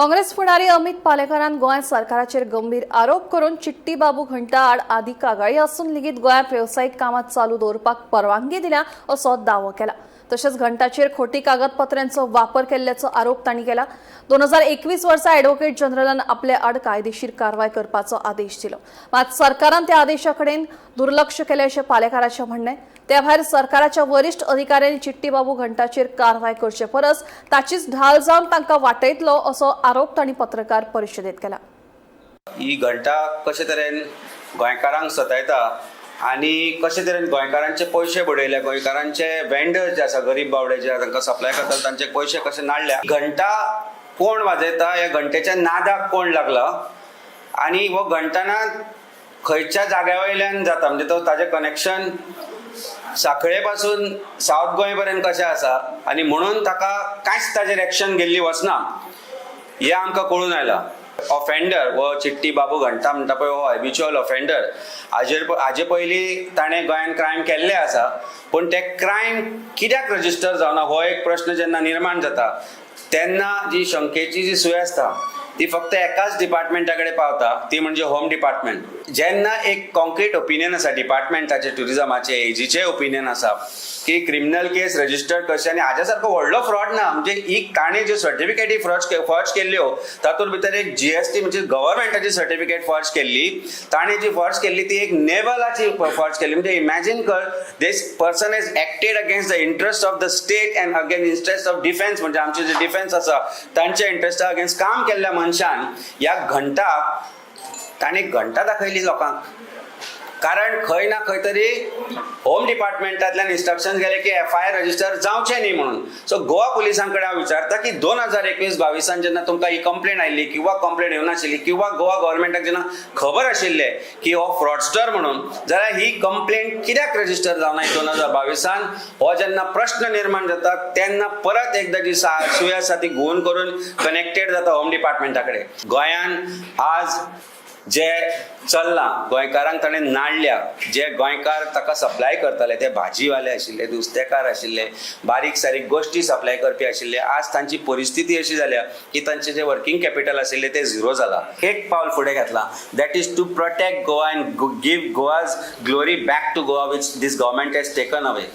काँग्रेस फुडारी अमित पालेकारान गोंय सरकाराचेर गंभीर आरोप करून चिट्टी बाबू घंटा आड आदी कागाळी आसून लेगीत गोंयांत वेवसायीक कामां चालू दवरपाक परवानगी दिल्या असो दावो केला. तशेंच घंटाचेर खोटी कागदपत्रांचो वापर केल्ल्याचो आरोप तांणी केला. 2021 वर्सा ॲडव्होकेट जनरलान आपले आड कायदेशीर कारवाय करपाचो आदेश दिलो, मात सरकारान त्या आदेशा कडेन दुर्लक्ष केलें अशें पालेकाराचें म्हणणें. त्या भायर सरकाराच्या वरिश्ठ अधिकाऱ्यांनी चिट्टी बाबू घंटाचेर कारवाय करचे परस ताचीच ढाल जावन तांकां वाटयतलो असो आरोप तांणी पत्रकार परिशदेत केला. ही घंटा कशे तरेन गोंयकारांक सतायता आनी कशे तरेन गोंयकारांचे पयशे बडयले, गोंयकारांचे वेंडर्स जे आसा, गरीब बावडे जे तांकां सप्लाय करता, तांचे पयशे कशे नाडल्या. घंटा कोण वाजयता, ह्या घंटेच्या नादाक कोण लागला आनी हो घंटानाद खंयच्या जाग्या वयल्यान जाता, म्हणजे तो ताजें कनेक्शन साखळे पासून सावथ गोंय पर्यंत कशें आसा आनी म्हणून ताका कांयच ताजेर एक्शन घेल्ली वचना, हें आमकां कळून आयलां. ऑफेंडर हो चिट्टी बाबू घंटा म्हणटा पळय, हो हॅबिच्युअल ऑफेंडर. हाजे पयलीं ताणें गोंयांत क्रायम केल्ले आसा, पूण ते क्रायम कित्याक रजिस्टर जावना हो एक प्रश्न जेन्ना निर्माण जाता तेन्ना जी शंकेची जी सुय आसता ती फक्त एकाच डिपार्टमेंटा कडेन पावता, ती म्हणजे होम डिपार्टमेंट. जेन्ना एक कॉन्क्रीट ओपिनियन आसा डिपार्टमेंटाचे, ट्युरिजमाचे, एजीचे ओपिनियन आसा की क्रिमिनल केस रजिस्टर्ड करचे आनी हाज्या सारको व्हडलो फ्रॉड ना. म्हणजे ही ताणें ज्यो सर्टिफिकेटी फॉर्ज केल्ल्यो तातूंत भितर एक जीएसटी म्हणजे गव्हर्मेंटाची सर्टिफिकेट फॉर्ज केल्ली. ताणें जी फॉर्ज केल्ली ती एक नेवलाची फॉर्ज केल्ली. म्हणजे इमॅजीन कर, this person has acted against the interest of the state and against interest of defence. म्हणजे आमचे जे डिफेन्स आसा तांच्या इंट्रस्टा अगेन्स्ट काम केल्ल्या मनशान ह्या घंटा ताणें घंटा दाखयली लोकांक. कारण खंय ना खंय तरी होम डिपार्टमेंटांतल्यान इन्स्ट्रक्शन गेले की एफआयआर रजिस्टर जावचें न्ही म्हणून. सो गोवा पुलिसां कडेन हांव विचारता की 2021-22 जेन्ना तुमकां ही कंप्लेन आयिल्ली किंवा कंप्लेन येवनाशिल्ली किंवा गोवा गव्हर्मेंटाक जेन्ना खबर आशिल्लें की हो फ्रॉडस्टर म्हणून, जाल्यार ही कंप्लेन कित्याक रजिस्टर जावना 2022? हो जेन्ना प्रश्न निर्माण जाता तेन्ना परत एकदां जी सुय आसा ती घुंवून करून कनेक्टेड जाता होम डिपार्टमेंटा कडेन. गोंयान आज जे चल्लां, गोंयकारांक ताणें नाडल्या. जे गोंयकार ताका सप्लाय करताले ते भाजीवाले आशिल्ले, नुस्तेकार आशिल्ले, बारीक सारीक गोश्टी सप्लाय करपी आशिल्ले. आज तांची परिस्थिती अशी जाल्या की तांचे जे वर्किंग कॅपिटल आशिल्लें तें झिरो जाला. एक पावल फुडें घेतलां, that is to protect Goa and give Goa's glory back to Goa, which this government has taken away.